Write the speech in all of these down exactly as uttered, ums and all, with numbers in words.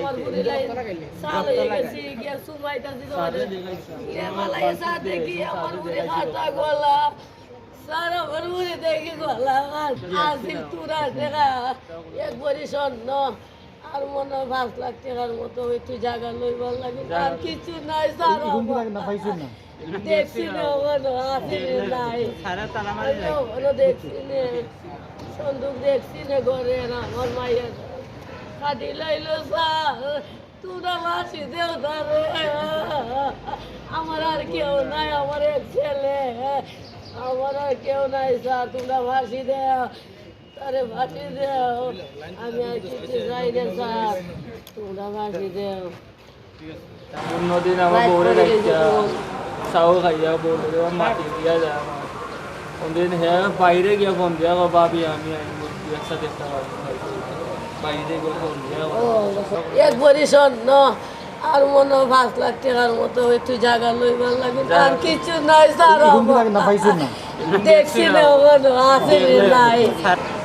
আমার বুড়ি লাই সাল হয়ে গেছে, গিয়া সুমাইটা দিতে পারে। গিয়া বালাইয়া সার দেখি আমার বুড়ি হাতা গলা। সার আমার বুড়ি দেখি গলা। আর আসিল তুরা টেকা, এক ভরি স্বর্ণ, আর মনে হয় পাঁচ লাখ টেকার মতো ওই তুই জাগা লইবার লাগে। আর কিছু নাই সার আমার। দেখছি না, ওখানো আছে রে, নাই। সারা তালা মারি রাখি। ওখানো দেখছি না। সন্দুক দেখছি না ঘরে, আর আমার মায়ের কাটি লইল সার। তোমরা ফাঁসি দেও তারে। আমার আর কেউ নাই, আমার এক ছেলে। আমার আর কেউ নাই সার, তোমরা ফাঁসি দেও। তারে ফাঁসি দেও। আমি আর কিছু চাই না সার, তোমরা ফাঁসি দেও। অন্যদিন আমার বউরে রাখিয়া, চাও খাইয়া, বউরে মাটি দিয়া যায় আমার। অন্যদিন হে বাইরে গিয়া ফোন দিয়া, "ও ভাবি, আমি আইমু, একসাথে একটা বাড়ি খাইতে।" বাইরে গিয়া ফোন দিয়া, এক ভরি স্বর্ণ, আর মনে হয় পাঁচ লাখ টেকার মতো ওই তুই জাগা লইবার লাগে। আর কিছু নাই সার, আমার। দেখছি না, ওখানো আছে রে, নাই।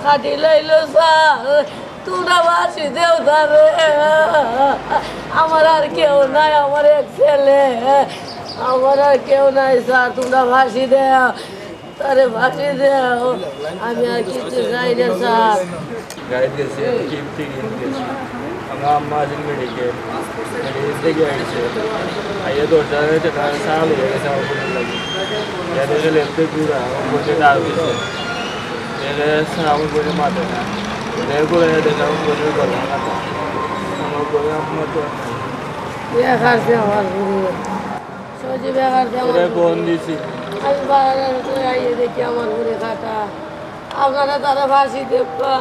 কাটি লইল সার। তোমরা ফাঁসি দেও তারে। আমার আর কেউ নাই, আমার এক ছেলে। আমার আর কেউ নাই সার, তোমরা ফাঁসি দেও, তারে ফাঁসি দেও। আমি আর কিছু চাই না সার। গাড়িত গেছি, আমি কিপ থেকে গেছি। আমার আম্মা আছেন মেডিকেল, মেডিকেল থেকে আইছে। আইয়া দরজা হয়েছে, তার সাল হয়ে গেছে আমার বোনের লাগে। এদিকে লেফটে ঘুরা, আমার বোনকে ডাক দিছে। এদিকে আমার বোনের মাথা না। এদিকে ঘুরে দেখে আমার বোনের গলা কাটা। আমার বোনের আম্মা তো আর নাই। বিয়া খাচ্ছে আমার বুড়ি। সজীব খাচ্ছে আমার বুড়ি। ফোন দিছি। আমি বাজারে আইয়ে দেখি আমার বুড়ি কাটা। আপনারা তারা ফাঁসি দেবা।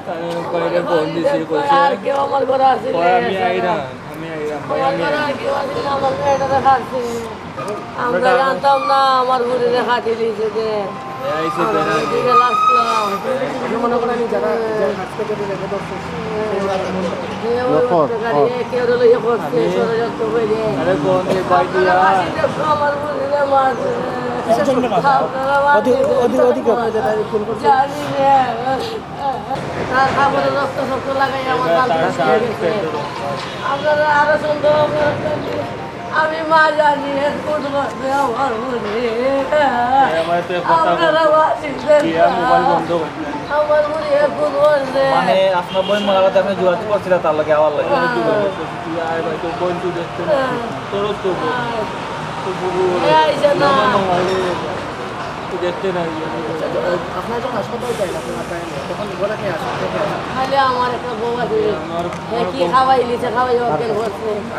তারে বাইরে ফোন দিছি, কইছে, আর কেউ আমার ঘরে আছে না, কয়, "আমি আইরাম, আমি আইরাম, ভাই, আমার আমি ঘরে আইরাম।" আর কেউ আছে না, আমার মেয়েটারে ফাঁসি। আমরা জানতাম না, আমার বুড়িরে ফাঁসি দিছে যে। এ আইছে আমরা বেড়া। এদিকে আসলাম। মনে করেন যারা, যারা হাসপাতালে রেখে ধরছে, এ ওই অত্যাচারী, এ কেউ লইয়া করছে, ষড়যন্ত্র করে। আরে কোন এই বাইটি আপনারা আর? ফাঁসি দেবা, আমার বুড়িরে মারছে। আপনারা ফাঁসি দেবা। জানি না। তার কাপড়ে রক্ত শক্ত লাগাই আমার তার গাল ফাঁস হয়ে গেছে। আপনারা আরো সন্দেহ করবেন। আমি মা জানি, এর কোন করবে আমার মনে। এ, আমার তো কথা আপনারা বলতে বাঁচি কি আর মোবাইল বন্ধ করবে। আমার মনে এর কোন করবে। মানে, আপনার বই মারা রাতে আপনি যোগাযোগ করছিলেন তার লগে, আমার লগে। হ্যাঁ। তুই আয় ভাই, তোর বোন তুই দেখতে না। হ্যাঁ। তোর তো বোন। হ্যাঁ। তো বুবু এ আইছে না। আমার মামা রে, তুই দেখতে নাই। আপনার যখন হাসপাতাল যাই না, আপনার টাইমে, তখন ঘরে কে আসে? কে কে আসে? খালি আমার একটা বউ আছে। আমার, এ আমার কি বউ। খাওয়াই লিছে, খাওয়াই অজ্ঞান করছে।